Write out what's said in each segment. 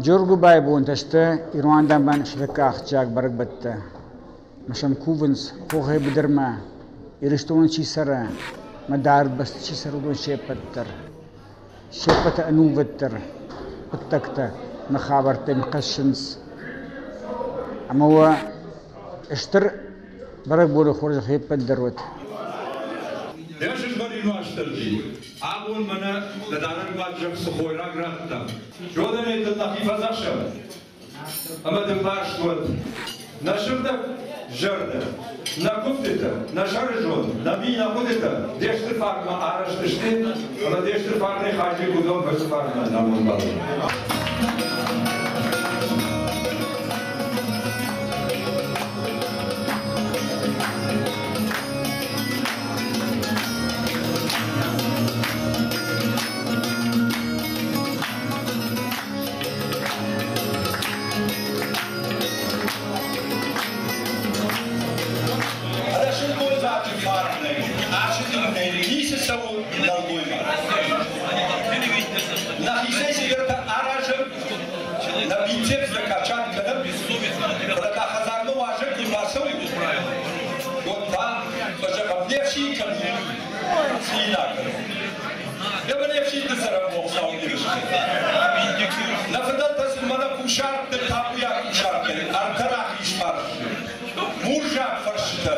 Джоргуыбайы бонтӕ сты ирон адӕмӕн сӕ тӕккӕ ахсджиаг бӕрӕгбӕттӕ. Ӕмӕ сӕм кувынц хохӕй быдырмӕ, Ирыстоны чи цӕры ӕмӕ дард бӕсты чи цӕры, уыдон се ппӕт дӕр. Се ппӕты ӕнувыддӕр хъуыддӕгтӕ ӕмӕ хабӕрттӕ йын хӕссынц. Ӕмӕ уӕ стыр бӕрӕгбоны хорзӕх се ппӕт дӕр уӕд. Дӕ сызгъӕрин Уастырджи, абон мӕнӕ дӕ дарӕг мад зӕхх цы хойраг радта, уыдонӕй дын нӕхи фӕдзӕхсӕм ӕмӕ дын барст уӕд. Нӕ сыгъдӕг зӕрдӕ, нӕ куывдтытӕ, нӕ сӕрызонд, нӕ ми, нӕ хъуыдытӕ де стыр фарнмӕ арӕзт сты ӕмӕ де стыр фарнӕй хайджын уыдон фӕрцы фарнмӕ нӕмон балон. Ӕнӕсылгоймаджы фарнӕй, ацыдымтӕй ницы цӕуы нӕлгоймаг. Нӕхицӕй цыдӕртӕ аразӕм, нӕ бицепстӕ качат кӕнӕм, фӕлӕ та хӕдзармӕ уазӕг куы бацӕуы, уӕд та фӕзӕгъӕм, не фсин кӕм у, цинаг кӕнӕм. Ӕмӕ не фсинты цӕрӕнбон Хуыцау Ирысты. Нӕ фыдӕлтӕ сын мӕнӕ кусарт табуйаг кусартӕй ӕртӕ рахиз фарсы, мурзаг фӕрстытӕ,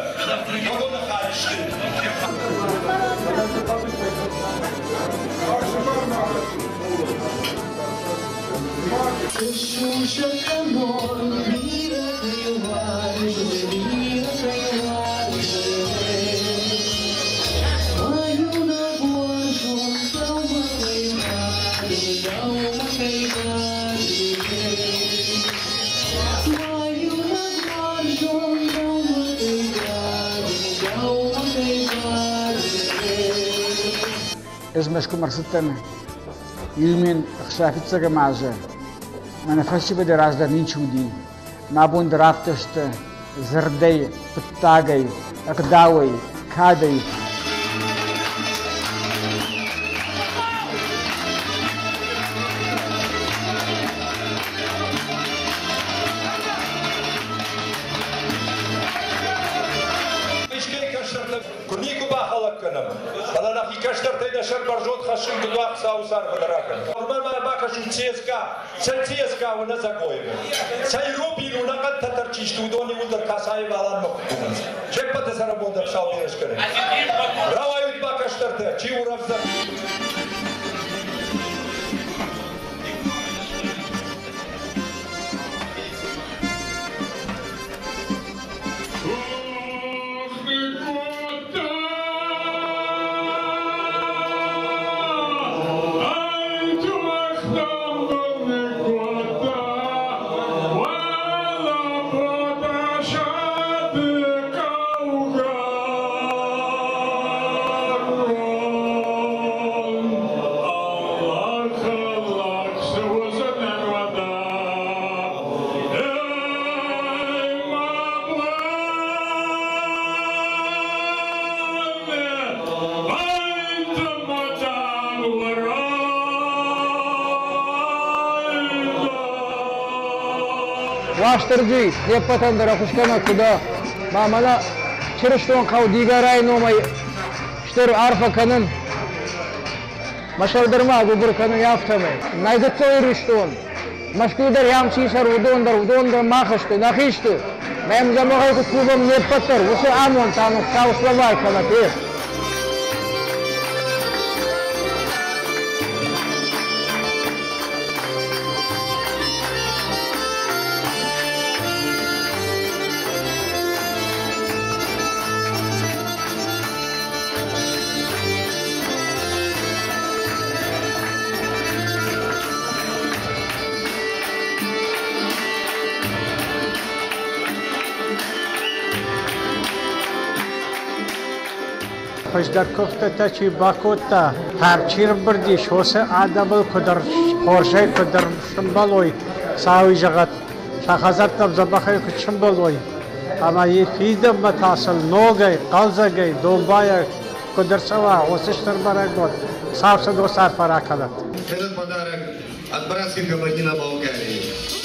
уыдоны хай сты. Сусӕг кӕнон, бирӕ кӕй уарзын, бирӕ кӕй уарзын. Мӕ уарзон дӕумӕ кӕй бадын, дӕумӕ кӕй бадын. Мӕ иунӕг уарзон дӕумӕ кӕй бадын, дӕумӕ кӕй бадын. Ӕз Мӕскуымӕ ӕрцыдтӕн июмин ӕхсӕвфыццӕгӕм азы. Мӕнӕ фӕсивӕды раздӕр ничи уыди. Мӕ бон дӕр афтӕ сты дзырдӕй, хъуыддагӕй, ӕгъдауӕй, кадӕй. Искӕй кӕстӕртӕ куы никуы бахӕлӕг кӕнӕм, фӕлӕ нӕхи кӕстӕртӕй нӕ сӕр бӕрзонд хӕссын куыд уа Хуыцауы цармӕ нӕ ракӕн. Уымӕн ма бакӕсут ЦСКА, цӕй ЦСКА у нӕ Дзагоевы, цӕй Рубин у, нӕ хъӕдтӕ чи сты, уыдон иууылдӕр Касаевы Аланмӕ куы кувынц. Се ппӕты цӕрӕнбон дӕр Хуыцау бирӕ скӕны. Рауайут ма кӕстӕртӕ, чи у рӕвдздӕр. Уастырджи, не ппӕтӕн дӕр ӕххуысгӕнӕг куы дӕ, ма мӕнӕ Чырыстонхъӕу Дигорайы номӕй стыр арфӕ кӕнын. Мӕ сӕр дӕр ма гуыбыр кӕнын афтӕмӕй. Нӕ гыццыл Ирыстон, Мӕскуыйы дӕр ям чи цӕры, уыдон дӕр, уыдон дӕр мах сты, нӕхи сты. Мӕм дзӕбӕхӕй куы кувӕм не ппӕт дӕр, уыцы амонд та нын Хуыцау слӕвар кӕнӕд, е. Хуыздӕр куывдтытӕ чи бакодта, хӕрд чи рымбырд ис, уыцы адӕмыл куыд хорзӕй куыд сымбӕлой, Хуыцауи зӕгъӕд, сӕ хӕдзӕрттӕм дзӕбӕхӕй куыд сымбӕлой, ӕмӕ фидӕнмӕ та сыл ногӕй, хъӕлдзӕгӕй, домбайӕ куыд ӕрцӕуа, уыцы стыр бӕрӕгбон Хуыцау сын уыцы арфӕ ракӕнӕд. Этот подарок. От братской Кабардино-Балкарии.